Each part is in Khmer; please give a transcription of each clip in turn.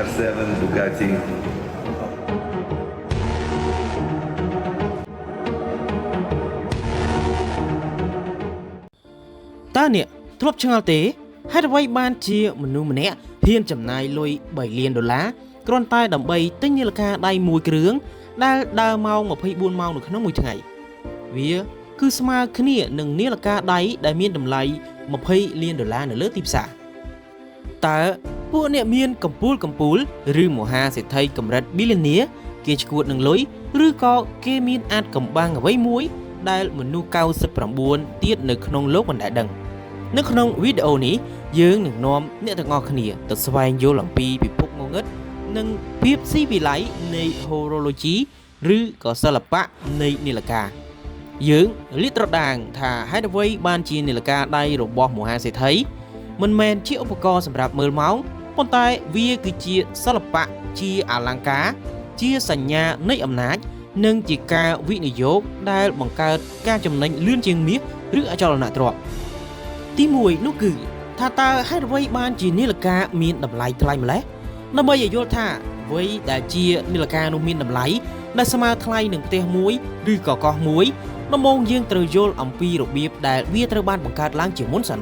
R7 Bugatti. តើអ្នកធ្លាប់ឆ្ងល់ទេហេតុអ្វីបានជាមនុស្សម្នាក់ហ៊ានចំណាយលុយ3លានដុល្លារគ្រាន់តែដើម្បីទិញនាឡិកាដៃមួយគ្រឿងដែលដើរម៉ោង24ម៉ោងនៅក្នុងមួយថ្ងៃវាគឺស្មើគ្នានឹងនាឡិកាដៃដែលមានតម្លៃ20លានដុល្លារនៅលើទីផ្សារតើពួកអ្នកមានកម្ពូលកម្ពូលឬមហាសេដ្ឋីកម្រិត billionaire គេឈួតនឹងលុយឬក៏គេមានអាចកំបាំងអ្វីមួយដែលមនុស្ស99ទៀតនៅក្នុងលោកមិនដែលដឹង នៅក្នុងវីដេអូនេះយើងនឹងនាំអ្នកទាំងអស់គ្នាទៅស្វែងយល់អំពីពិភពងងឹតនិងភាពស៊ីវិល័យនៃ horology ឬក៏សិល្បៈនៃនាឡិកាយើងលាតត្រដាងថាហេតុអ្វីបានជានាឡិកាដៃរបស់មហាសេដ្ឋីមិនមែនជាឧបករណ៍សម្រាប់មើលម៉ោងប៉ុន្តែវាគឺជាសិល្បៈជាអលង្ការជាសញ្ញានៃអំណាចនិងជាការវិនិយោគដែលបង្កើតការចំណេញលឿនជាងមាសឬអចលនទ្រព្យ ទី1នោះគឺថាតើហេតុអ្វីបានជានាឡិកាមានតម្លៃថ្លៃម្ល៉េះដើម្បីឲ្យយល់ថាអ្វីដែលជានាឡិកានោះមានតម្លៃដែលស្មើថ្លៃនឹងផ្ទះមួយឬក៏កោះមួយដំបូងយើងត្រូវយល់អំពីរបៀបដែលវាត្រូវបានបង្កើតឡើងជាមុនសិន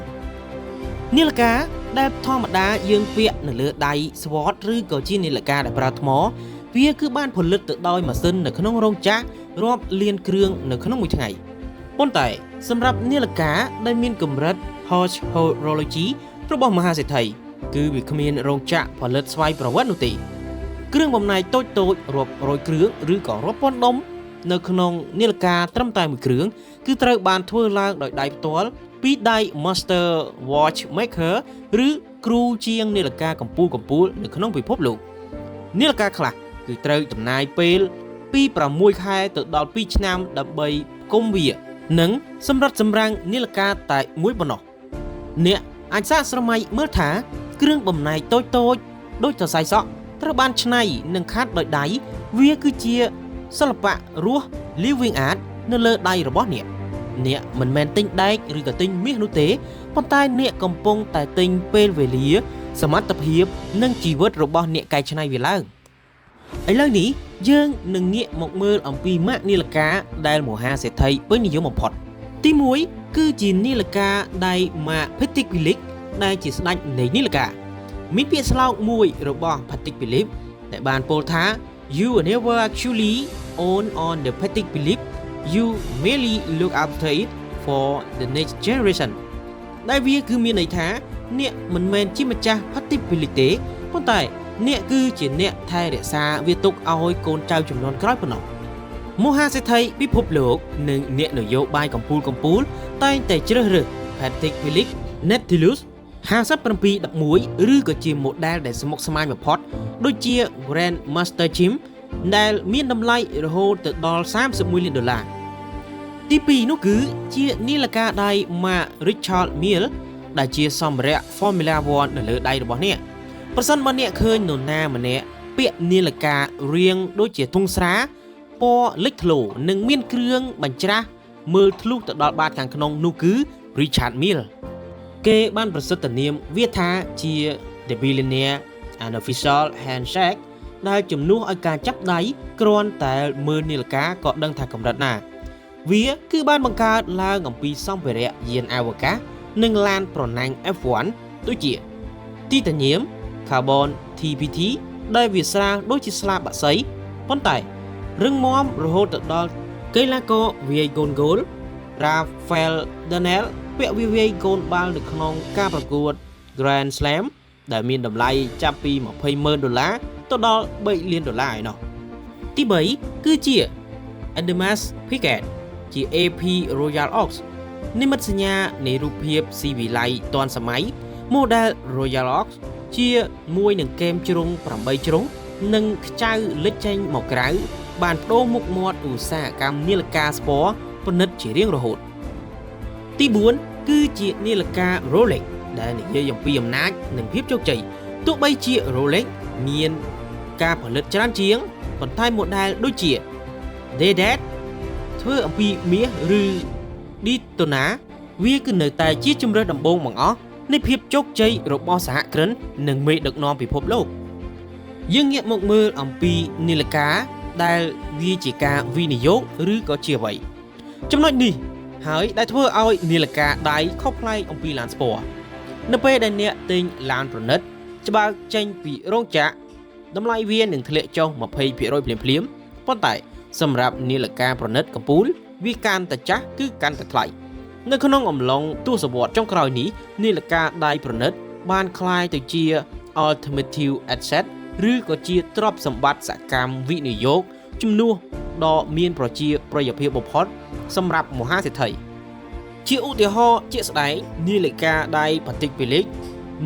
នាឡិកាដែលធម្មតាយើងពាក់នៅលើដៃស្វតឬក៏ជានាឡិកាដែលប្រើថ្មវាគឺបានផលិតទៅដោយម៉ាស៊ីននៅក្នុងរោងចក្ររាប់លានគ្រឿងនៅក្នុងមួយថ្ងៃប៉ុន្តែសម្រាប់នាឡិកាដែលមានកម្រិត Hodge Horology របស់មហាសេដ្ឋីគឺវាគ្មានរោងចក្រផលិតស្វ័យប្រវត្តិនោះទេគ្រឿងបំណែកតូចៗរាប់រយគ្រឿងឬក៏រាប់ពាន់ដុំនៅក្នុងនាឡិកាត្រឹមតែមួយគ្រឿងគឺត្រូវបានធ្វើឡើងដោយដៃផ្ទាល់ពីដៃ Master Watchmaker ឬគ្រូជាងនាឡិកាកំពូលកំពូលនៅក្នុងពិភពលោកនាឡិកាខ្លះគឺត្រូវចំណាយពេលពី6ខែទៅដល់2ឆ្នាំដើម្បីផ្គុំវានិងសម្រិតសម្រាំងនាឡិកាតែមួយប៉ុណ្ណោះ អ្នកអាចសាកស្រមៃមើលថាគ្រឿងបំណែកតូចៗដូចសរសៃសក់ត្រូវបានច្នៃនិងខាត់ដោយដៃវាគឺជាសិល្បៈរស់ living art នៅលើដៃរបស់អ្នកអ្នកមិនមែនទិញដែកឬក៏ទិញមាសនោះទេប៉ុន្តែអ្នកកំពុងតែទិញពេលវេលា សមត្ថភាពនិងជីវិតរបស់អ្នកកែច្នៃវាឡើងឥឡូវនេះយើងនឹងងាកមកមើលអំពីម៉ាកនាឡិកាដែលមហាសេដ្ឋីពេញនិយមបំផុតទី1គឺជានាឡិកាដៃម៉ាក Patek Philippe ដែលជាស្ដេចនៃនាឡិកាមានពាក្យស្លោកមួយរបស់ Patek Philippe ដែលបានពោលថា You never actually own on the Patek Philippe, you merely look after it for the next generation ដែលវាគឺមានន័យថាអ្នកមិនមែនជាម្ចាស់ Patek Philippe ទេប៉ុន្តែអ្នកគឺជាអ្នកថែរក្សាវាទុកឲ្យកូនចៅជំនាន់ក្រោយប៉ុណ្ណោះមហាសេដ្ឋីពិភពលោកនិងអ្នកនយោបាយកំពូលកំពូលតែងតែជ្រើសរើស Patek Philippe Nautilus 5711ឬក៏ជា model ដែលស្មុគស្មាញបំផុតដូចជា Grand Master Chim ដែលមានតម្លៃរហូតទៅដល់31លានដុល្លារទី2នោះគឺជានាឡិកាដៃម៉ាក Richard Mille ដែលជាសម្ភារៈ Formula 1នៅលើដៃរបស់អ្នកប្រសិនបើអ្នកឃើញនរណាម្នាក់ពាក់នាឡិការាងដូចជាធុងស្រាពណ៌លេចធ្លោនិងមានគ្រឿងបញ្ច្រាស់មើលធ្លុះទៅដល់បាតខាងក្នុងនោះគឺ Richard Mille គេបានប្រសិទ្ធនាមវាថាជា The Billionaire Unofficial Handshake ដែលជំនួសឲ្យការចាប់ដៃគ្រាន់តែមើលនាឡិកាក៏ដឹងថាកម្រិតណាវាគឺបានបង្កើតឡើងអំពីសម្ភារៈយានអវកាសនិងឡានប្រណាំង F1 ដូចជាទីតាញៀម Carbon TPT ដែលវាស្រាលដូចជាស្លាបបក្សីប៉ុន្តែរឹងមាំរហូតទៅដល់កីឡាករវាយកូនហ្គោល Rafael Nadal ពាក់វាវាយកូនបាល់នៅក្នុងការប្រកួត Grand Slam ដែលមានតម្លៃចាប់ពី20,000ដុល្លារទៅដល់3លានដុល្លារឯណោះទី3គឺជា Audemars Piguet ជា AP Royal Oak និមិត្តសញ្ញានៃរូបភាពស៊ីវិល័យទាន់សម័យ Model Royal Oak ជាមួយនឹងគែមជ្រុង8ជ្រុងនិងខ្ចៅលេចចេញមកក្រៅបានបដូរមុខមាត់ឧស្សាហកម្មនាឡិកាស្ពណ៌ប្រណិតជារៀងរហូតទី4គឺជានាឡិកា Rolex ដែលនិយាយអំពីអំណាចនិងភាពជោគជ័យទោះបីជា Rolex មានការផលិតច្រើនជាងប៉ុន្តែ model ដូចជា Day-Date ធ្វើអំពីមាសឬ Daytona វាគឺនៅតែជាជម្រើសដំបូងបង្អស់នៃភាពជោគជ័យរបស់សហគ្រិននិងមេដឹកនាំពិភពលោក យើងងាកមកមើលអំពីនាឡិកាដែលវាជាការវិនិយោគឬក៏ជាអ្វីចំណុចនេះហើយដែលធ្វើឲ្យនាឡិកាដៃខុសប្លែកអំពីឡានស្ពណ៌នៅពេលដែលអ្នកទិញឡានប្រណិតច្បាើកចេញពីរោងចក្រតម្លៃវានឹងធ្លាក់ចុះ20%ភ្លាមៗប៉ុន្តែសម្រាប់នាឡិកាប្រណិតកំពូលវាកាន់តែចាស់គឺកាន់តែថ្លៃនៅក្នុងអំឡុងទសវត្សរ៍ចុងក្រោយនេះនាឡិកាដៃប្រណិតបានក្លាយទៅជា alternative asset ឬក៏ជាទ្រព្យសម្បត្តិសកម្មវិនិយោគជំនួសដ៏មានប្រជាប្រិយភាពបំផុតសម្រាប់មហាសេដ្ឋីជាឧទាហរណ៍ជាក់ស្ដែងនាឡិកាដៃ Patek Philippe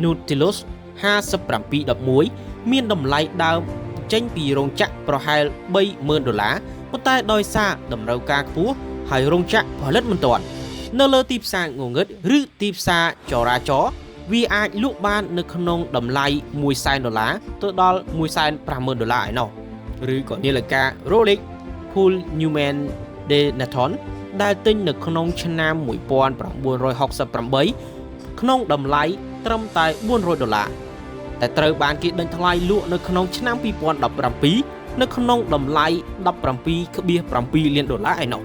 Nautilus 5711មានតម្លៃដើមចេញពីរោងចក្រប្រហែល30000ដុល្លារប៉ុន្តែដោយសារតម្រូវការខ្ពស់ហើយរោងចក្រផលិតមិនទាន់នៅលើទីផ្សារងងឹតឬទីផ្សារចរាចរណ៍វាអាចលក់បាននៅក្នុងតម្លៃ1សែនដុល្លារទៅដល់150,000ដុល្លារឯណោះឬក៏នាឡិកា Rolex Paul Newman Daytona ដែលទិញនៅក្នុងឆ្នាំ1968ក្នុងតម្លៃត្រឹមតែ400ដុល្លារតែត្រូវបានគេដេញថ្លៃលក់នៅក្នុងឆ្នាំ2017នៅក្នុងតម្លៃ17.7លានដុល្លារឯណោះ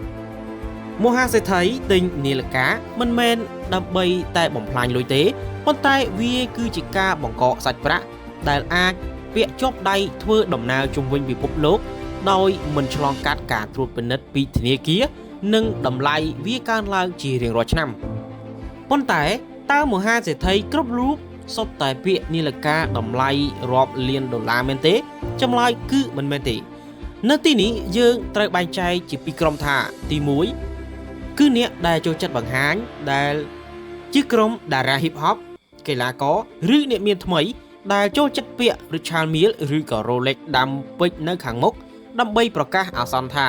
មហាសេដ្ឋីទិញនាឡិកាមិនមែនដើម្បីតែបំផ្លាញលុយទេប៉ុន្តែវាគឺជាការបង្កកសាច់ប្រាក់ដែលអាចពាក់ជាប់ដៃធ្វើដំណើរជុំវិញពិភពលោកដោយមិនឆ្លងកាត់ការត្រួតពិនិត្យពីធនាគារនិងតម្លៃវាកើនឡើងជារៀងរាល់ឆ្នាំប៉ុន្តែតើមហាសេដ្ឋីគ្រប់រូបសុទ្ធតែពាក់នាឡិកាតម្លៃរាប់លានដុល្លារមែនទេចម្លើយគឺមិនមែនទេនៅទីនេះយើងត្រូវបែងចែកជាពីរក្រុមថាទី1គឺអ្នកដែលចូលចិត្តបង្ហាញដែលជាក្រុមតារា hip hop កីឡាករឬអ្នកមានថ្មីដែលចូលចិត្តពាក់ Richard Mille ឬក៏ Rolex ដាំពេជ្រនៅខាងមុខដើម្បីប្រកាសអាសន្នថា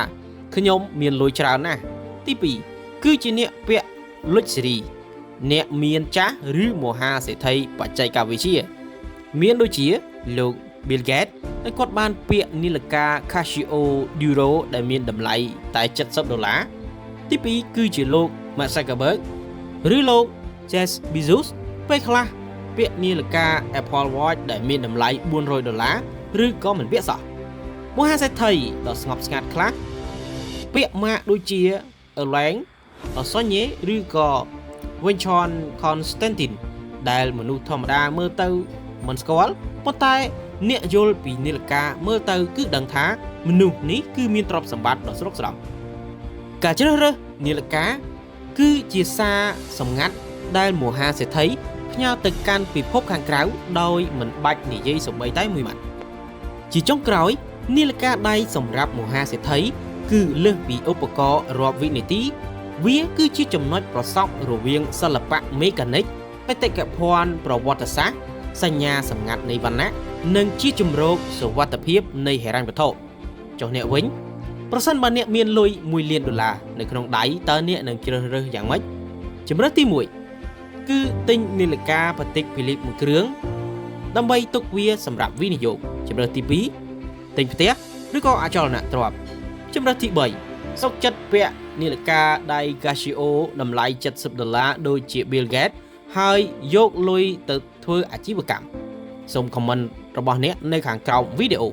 ខ្ញុំមានលុយច្រើនណាស់ទី2គឺជាអ្នកពាក់ luxury អ្នកមានចាស់ឬមហាសេដ្ឋីបច្ចេកវិទ្យាមានដូចជាលោក Bill Gates ដែលគាត់បានពាក់នាឡិកា Casio Duro ដែលមានតម្លៃតែ70ដុល្លារទី2គឺជាលោក Mark Zuckerberg ឬលោក Jeff Bezos ពេលខ្លះពាក់នាឡិកា Apple Watch ដែលមានតម្លៃ400ដុល្លារឬក៏មិនពាក់សោះមហាសេដ្ឋីដ៏ស្ងប់ស្ងាត់ខ្លះពាក់ម៉ាកដូចជា Alain Saunier ឬក៏ Vacheron Constantin ដែលមនុស្សធម្មតាមើលទៅមិនស្គាល់ប៉ុន្តែអ្នកយល់ពីនាឡិកាមើលទៅគឺដឹងថាមនុស្សនេះគឺមានទ្រព្យសម្បត្តិដ៏ស្រុកស្រង់ការជ្រើសរើសនាឡិកាគឺជាសារសម្ងាត់ដែលមហាសេដ្ឋីផ្ញើទៅកាន់ពិភពខាងក្រៅដោយមិនបាច់និយាយសូម្បីតែមួយម៉ាត់ជាចុងក្រោយនាឡិកាដៃសម្រាប់មហាសេដ្ឋីគឺលើសពីឧបករណ៍រាប់វិនាទីវាគឺជាចំណុចប្រសពរវាងសិល្បៈមេកានិកបេតិកភណ្ឌប្រវត្តិសាស្ត្រសញ្ញាសម្ងាត់នៃវណ្ណៈនិងជាជំរកសុវត្ថិភាពនៃហិរញ្ញវត្ថុចុះអ្នកវិញប្រសិនបើអ្នកមានលុយ1លានដុល្លារនៅក្នុងដៃតើអ្នកនឹងជ្រើសរើសយ៉ាងម៉េចជម្រើសទី1គឺទិញនាឡិកា Patek Philippe មួយគ្រឿងដើម្បីទុកវាសម្រាប់វិនិយោគជម្រើសទី2ទិញផ្ទះឬក៏អចលនទ្រព្យជម្រើសទី3សុខចិត្តពាក់នាឡិកាដៃ Casio តម្លៃ70ដុល្លារដូចជា Bill Gates ហើយយកលុយទៅធ្វើអាជីវកម្មសូម comment របស់អ្នកនៅខាងក្រោមវីដេអូ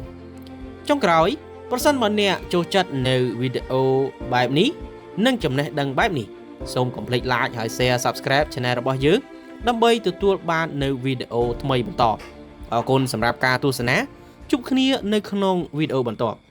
ចុងក្រោយប្រសិនបើអ្នកចូលចិត្តនៅវីដេអូបែបនេះនិងចំណេះដឹងបែបនេះសូមកុំភ្លេច like ហើយ share subscribe Channel របស់យើងដើម្បីទទួលបាននៅវីដេអូថ្មីបន្តអរគុណសម្រាប់ការទស្សនាជួបគ្នានៅក្នុងវីដេអូបន្ទាប់។